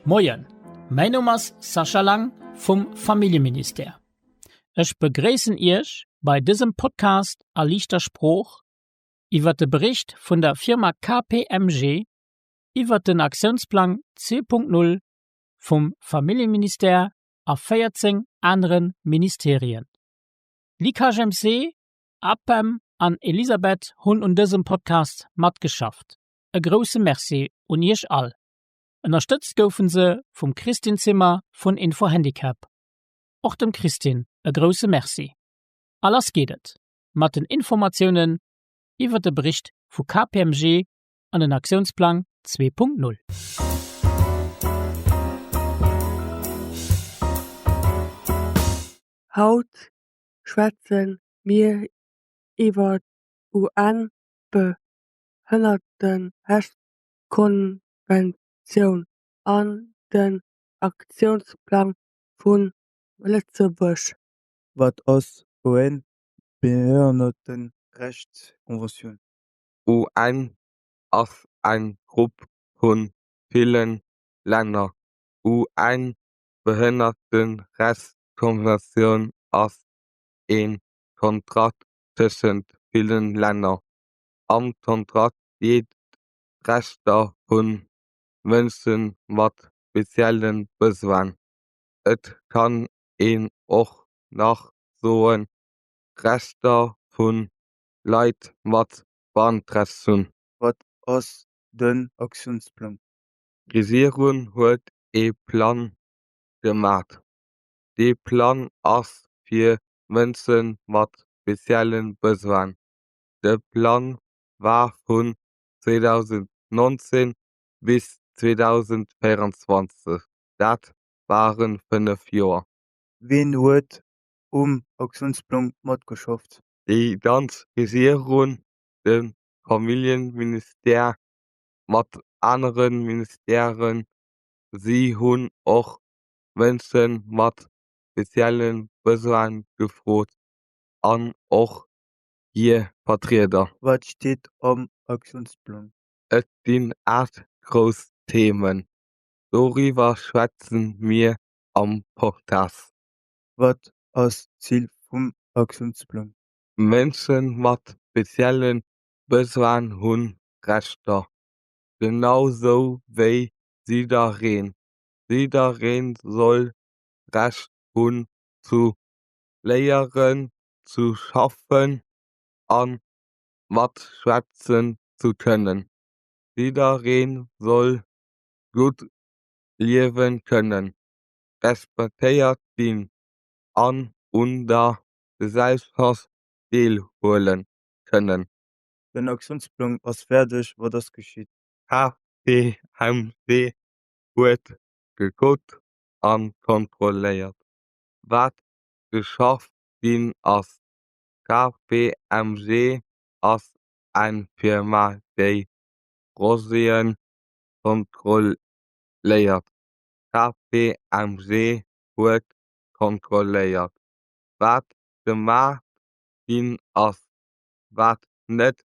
Moien, mäin Numm ass Sascha Lang vum Familljeministère. Ech begréissen Iech bei dësem Podcast a liichter Sprooch iwwert de Bericht vun der Firma KPMG iwwert den Aktiounsplang 2.0 vum Familljeministère a 14 anere Ministerien. L'IKHMC, APEM an Elisabeth hunn un dësem Podcast matgeschafft. E grousse Merci un Iech all! Ënnerstëtzt goufen se vum Christine Zimmer vun Info-Handicap. Och dem Christine e grousse Merci. A lass geet et mat den Informatiounen iwwer de Bericht vu KPMG an den Aktiounsplang 2.0. Haut schwätze mir iwwer d'UN-Behënnerterechtskonventioun an den Aktiounsplang vu Lëtzebuerg. Wat ass d'UN-Behënnerterechtskonventioun? UN ass eng Grupp vu ville Länner. UN-Behënnerterechtskonventioun ass ee Kontrakt tëschent ville Länner. Am Kontrakt steet d'Rechter vu Mënsche mat spezielle Besoinen. Et kann een och nach soen, d'Rechter vu Leit mat Beanträchtegung. Wat ass den Aktiounsplang? D'Regierung huet ee Plang gemaach. Dee Plang ass fir Mënsche mat spezielle Besoinen. De Plang war vun 2019 bis 2024, dat ware 5 Joer. Wien huet um Aktiounsplang matgeschafft? Déi ganz Regierung, de Familljeministère mat anere Ministèren. Si hunn och Mënsche mat spezielle Besoine gefrot an och hir Vertrieder. Wat steet am Aktiounsplang? Et ginn 8 grouss Themen. Doriwwer schwätze mir am Podcast. Wat ass d'Zil vum Aktiounsplang? Mënsche mat spezielle Besoinen hu Rechter, genau sou wéi jiddereen. Jidderee soll d'Recht hunn zu léieren, zu schaffen a matschwätzen ze kënnen. Jidderee soll gutt liewe kënnen, respektéiert ginn an un der Gesellschaft deelhuele kënnen. Den Aktiounsplang ass fäerdeg, wat ass geschitt? KPMG huet gekuckt a kontrolléiert, wat geschafft ginn ass. KPMG ass eng Firma, déi Projete kontrolléiert. KPMG huet kontrolléiert, wat gemaach ginn ass, wat net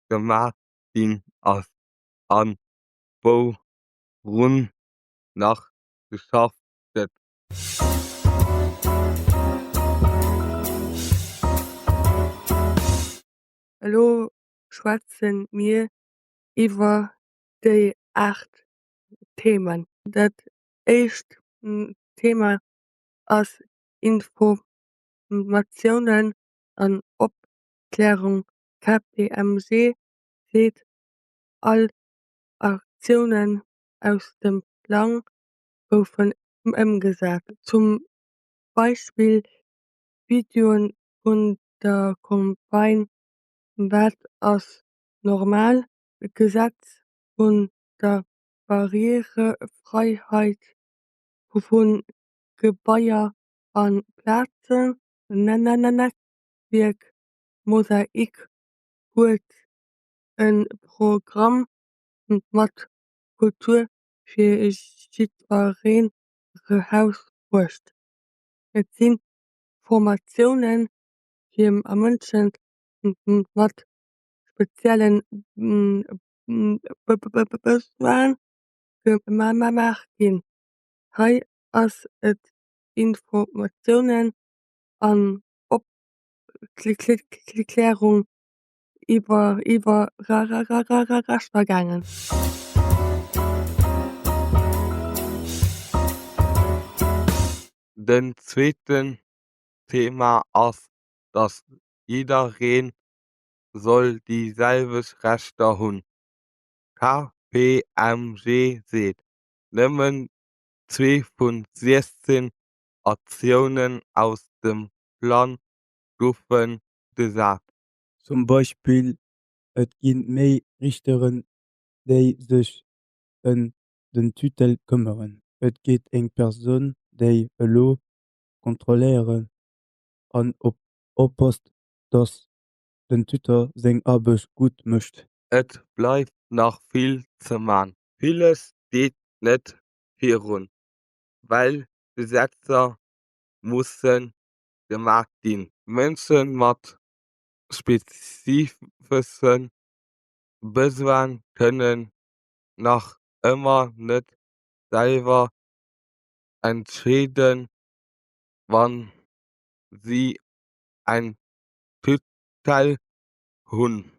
gemaach ginn ass a wourun nach geschafft gëtt. Elo schwätze mir iwwer déi 8 Themen. Dat éischt Thema ass Informatiounen an Opklärung. KPMG seet, all Aktiounen aus dem Plang goufen ëmgesat. Zum Beispill Videoe vun der Campagne Wat ass normal?, d'Gesetz vun der Barrièrefräiheet vu Gebaier a Plazen, Netzwierk Mosaik huet e Programm mat Kultur fir jiddwereen erausbruecht. Et si Formatioune fir Mënsche mat spezielle Besoine gemaach ginn. Hei ass et Informatiounen an Opklärung iwwer Rechter gaangen. Den zweeten Thema ass, dass jidderee soll déi selwecht Rechter hunn. KPMG seet, nëmmen zwee vu 16 Aktiounen aus dem Plang goufen gesat. Zum Beispill et gi méi Riichteren, déi sech ëm den Tutelle këmmeren. Et gëtt eng Persoun, déi elo kontrolléiert an oppasst, datt den Tuteur seng Aarbecht gutt mécht. Et bleift nach vill ze man. Villes geet net virun, well Gesetzer musse gemaach ginn. Mënsche mat spezifesche Besoine kënnen nach ëmmer net selwer entscheeden, wann si eng Tutelle hunn,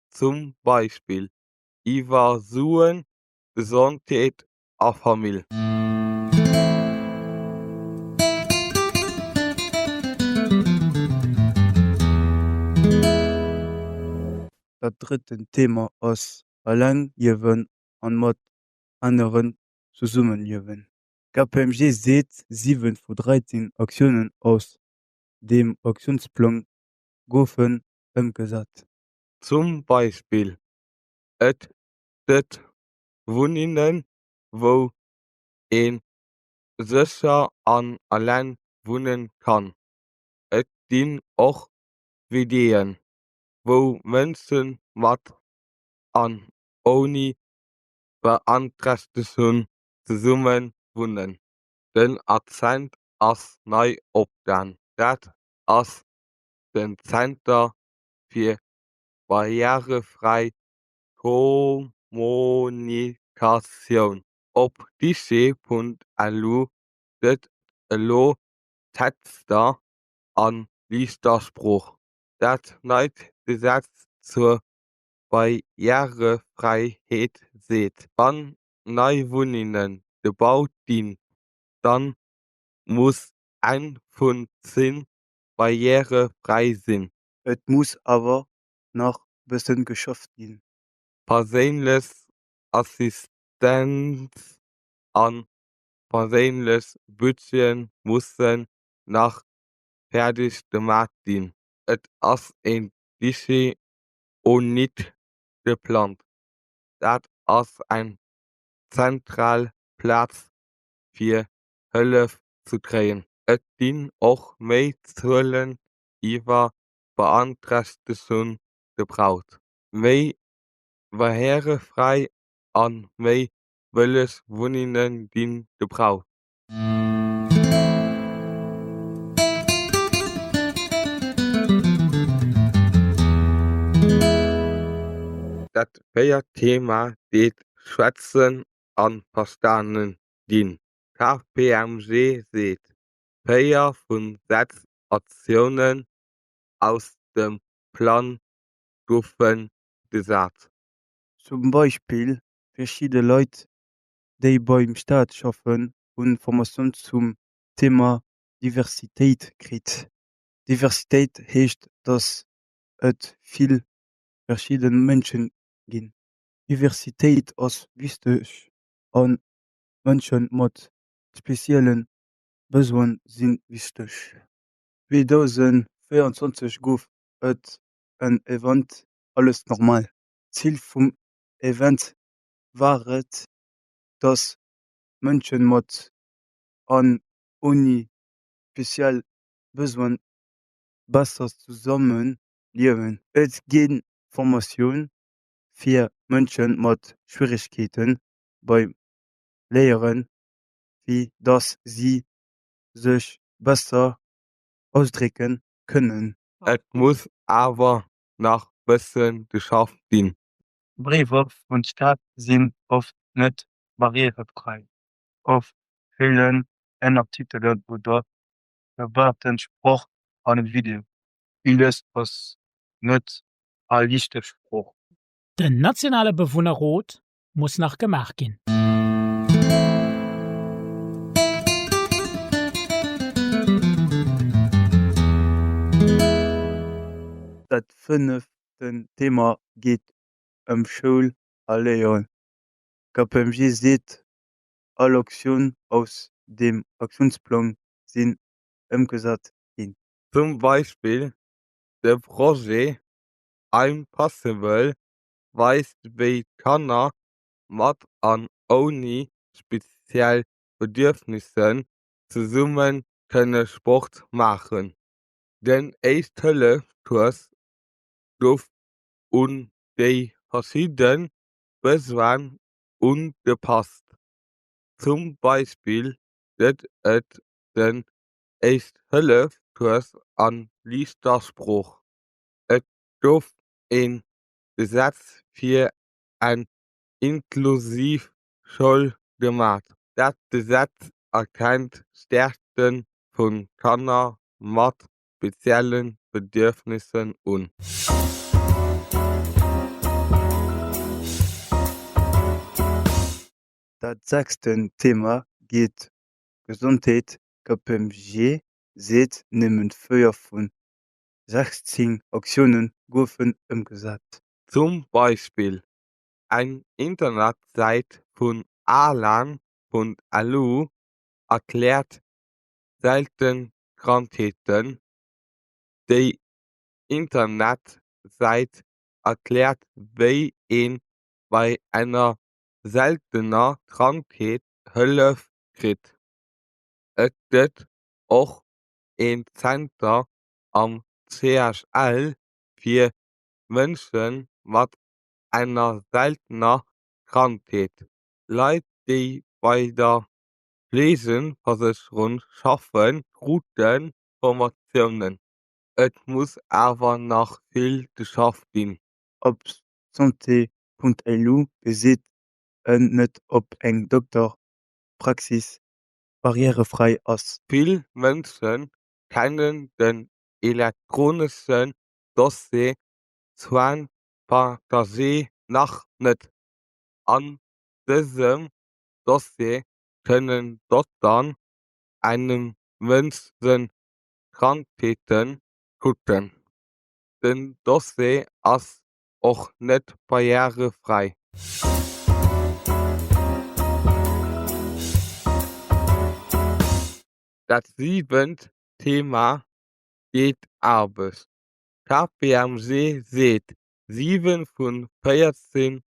zum Beispill iwwer Suen, Gesondheet a Famill. Dat drëtten Thema ass Eleng liewen an mat aneren zesummeliewen. KPMG seet, 7 vu 13 Aktiounen aus deem Aktiounsplang goufen ëmgesat. Zum Beispill, et gëtt Wunnengen, wou ee sécher an eleng wunne kann. Et ginn och WGen, wou Mënsche mat an ouni Beanträchtegung zesumme wunnen. Den Accent ass nei opgaang. Dat ass den Zenter fir barrièrefräi Kommunikatioun. Op guichet.lu gëtt elo Texter a Liichter Sprooch. Dat neit Gesetz zur Barrièrefräiheet seet, wann nei Wunnenge gebaut ginn, da muss eng vun 10 barrièrefräi sinn. Et muss awer nach bësse geschafft ginn. Perséinlech Assistenz a perséinlech Budgete mussen nach fäerdeg gemaach ginn. Et ass e Guichet unique geplangt. Dat ass eng zentral Plaz fir Hëllef ze kréien. Et ginn och méi Zuelen iwwer Beanträchtegung gebraucht. Méi barrièrefräi a méi bëlleg Wunnenge gi gebraucht. Dat véiert Thema deet schwätzen a verstane ginn. KPMG seet, 4 vu 6 Aktiounen aus dem Plang goufe gesat. Zum Beispill verschidde Leit, déi beim Staat schaffen, hu Formatioun zum Thema Diversitéit kritt. Diversitéit heescht, datt et vill verschidde Mënsche ginn. Diversitéit ass wichteg a Mënsche mat spezielle Besoine si wichteg. 2024 gouf et en Event Alles normal. D'Zil vum Event war et, datt Mënsche mat an ouni speziell Besoine besser zesumme liewen. Et gi Formatioune fir Mënsche mat Schwieregkeete beim Léieren, fir datt si sech besser ausdrécke kënnen. Et muss awer nach bësse geschafft ginn. Bréiwer vum Staat sinn oft net barrièrefräi. Oft. Feelen Ënnertitelen oder erwaarten Sproch an Video. Villes ass net a liichter Sprooch. Den nationale Bewunnerrot muss nach gemaach ginn. Dat fënneften Thema geet ëm Schoul a Léieren. KPMG seet, all Aktioun aus dem Aktiounsplang sinn ëmgesat ginn. Zum Beispill de Projet I'm Possible weist wéi Kanner mat an ouni speziell Bedierfnissen zesumme kënne Sport maachen. Den Éischt-Hëllef-Cours gouf un déi verschidde Besoinen ugepasst. Zum Beispill gëtt et den Éischt-Hëllef-Cours a liichter Sprooch. Et gouf e Gesetz fir eng inklusiv Schoul gemaach. Dat Gesetz erkennt d'Stäerkte vu Kanner mat spezielle Bedierfnissen un. Dat sechsten Thema geet Gesondheet. KPMG seet, nëmmen 4 vun 16 Aktioune goufen ëmgesat. Zum Beispill eng Internetsäit vun alan.lu erkläert selten Krankheeten. Déi Internetsäit erkläert wéi ee bei enger seltener Krankheet Hëllef kritt. Et gëtt och een Zenter am CHL fir Mënsche mat enger seltener Krankheet. Leit, déi bei der Fleegeversécherung schaffen, krute Formatiounen. Et muss awer nach vill geschafft ginn. Op santé.lu gesäit een net ob eng Dokter-Praxis barrièrefräi ass. Vill Mënsche kennen den elektroneschen Dossier Soins partagés nach net. An dësem Dossier kënnen Dokteren engem Mënsch seng Krankheete kucken. Den Dossier ass och net barrièrefräi. Dat siwent Thema geet Aarbecht. KPMG seet, 7 vu 14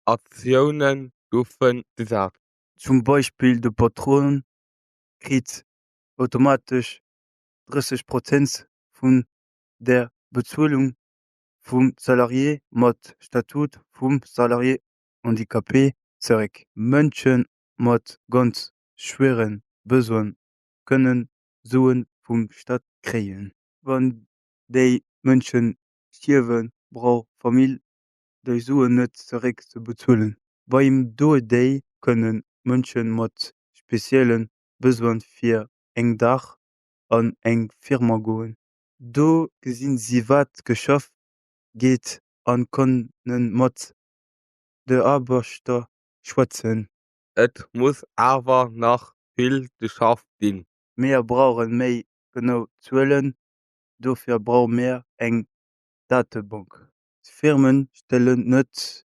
Aktioune goufe gesat. Zum Beispill de Patron kritt automatesch 30 Prozent vun der Bezuelung vum Salarié mat Statut vum Salarié handicapé zeréck. Mënsche mat ganz schwéiere Besoine kënne Sue vum Staat kréien. Wann déi Mënsche stierwen, brauch d'Famill déi Suen net zeréck ze bezuelen. Beim Doe-Day kënne Mënsche mat spezielle Besoine fir een Dag an eng Firma goen. Do gesinn si wat geschafft geet a kënne mat de Aarbechter schwätzen. Et muss awer nach vill geschafft ginn. Mir brauche méi genau Zuelen, dofir brauche mir eng Datebank. D'Firme stellen net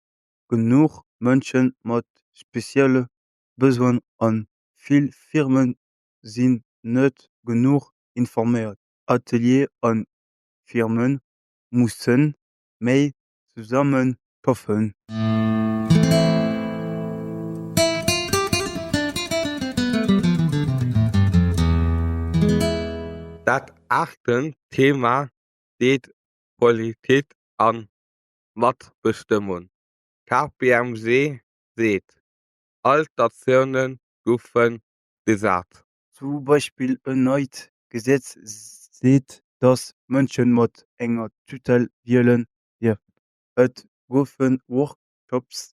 genuch Mënsche mat spezielle Besoinen an. Vill Firme sinn net genuch informéiert. Atelier a Firme musse méi zesumme schaffen. Dat aachten Thema geet Politik a Matbestëmmung. KPMG seet, all d'Aktioune goufe gesat. Zum Beispill en neit Gesetz seet, datt Mënsche mat enger Tutelle wielen dierfen. Et goufe Workshops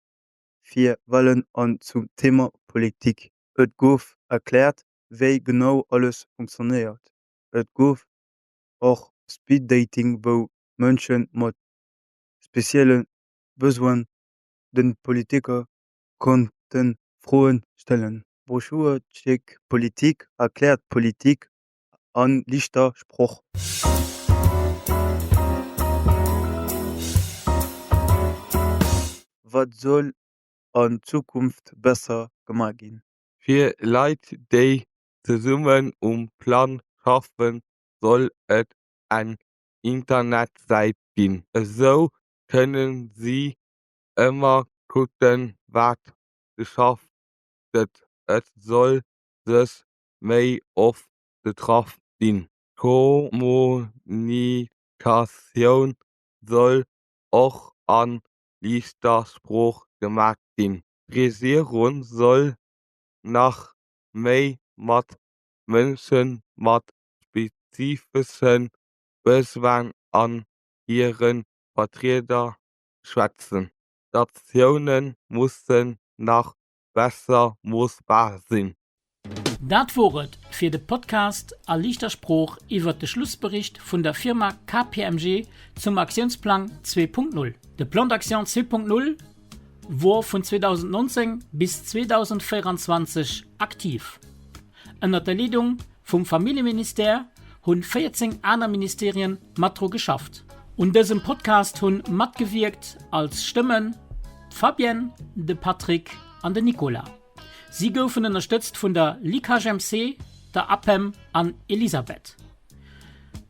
fir Walen an zum Thema Politik. Et gouf erkläert, wéi genau alles funktionéiert. Et gouf och Speed-Dating, wou Mënsche mat spezielle Besoinen de Politiker konnte Froe stellen. D'Broschür Check Politik erkläert d'Politik a liichter Sproch. Wat soll an Zukunft besser gemaach ginn? Fir Leit, déi zesummen um Plang schaffen, soll et eng Internetsäit ginn. Esou kënne si ëmmer kucken, wat geschafft gëtt. Et soll sech méi oft getraff ginn. D'Kommunikatioun soll och a liichter Sprooch gemaach ginn. D'Regierung soll nach méi mat Mënsche mat spezifesche Besoinen an hire Vertrieder schwätzen. D'Aktioune mussen nach besser moossbar sinn. Dat wor et fir de Podcast a liichter Sprooch iwwert de Schlussbericht vun der Firma KPMG zum Aktiounsplang 2.0. De Plan d'action 2.0 wor vun 2019 bis 2024 aktiv. Ënnert der Leedung vum Familljeministère hunn 14 aner Ministerien mat dru geschafft. Un dësem Podcast hunn matgewierkt als Stëmmen d'Fabienne, de Patrick an de Nicolas. Si goufen ënnerstëtzt vun der LICAGMC, der APEM an Elisabeth.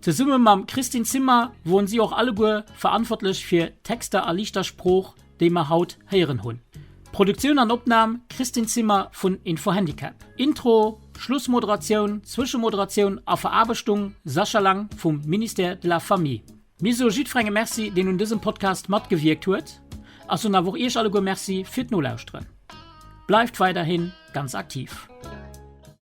Zesumme mam Christine Zimmer woren si och alleguer verantwortlech fir d'Texter a liichter Sprooch, déi mer haut héieren hunn. Produktioun an Opnam, Christine Zimmer vun Info-Handicap. Intro, Schlussmoderatioun, Zwëschemoderatioun a Veraarbechtung, Sascha Lang vum Ministère de la Famille. Mir soe jiddferengem Merci, deen un dësem Podcast matgewierkt huet a soen awer och Iech alleguer Merci fir d'Nolauschteren. Bleift weiderhi ganz aktiv!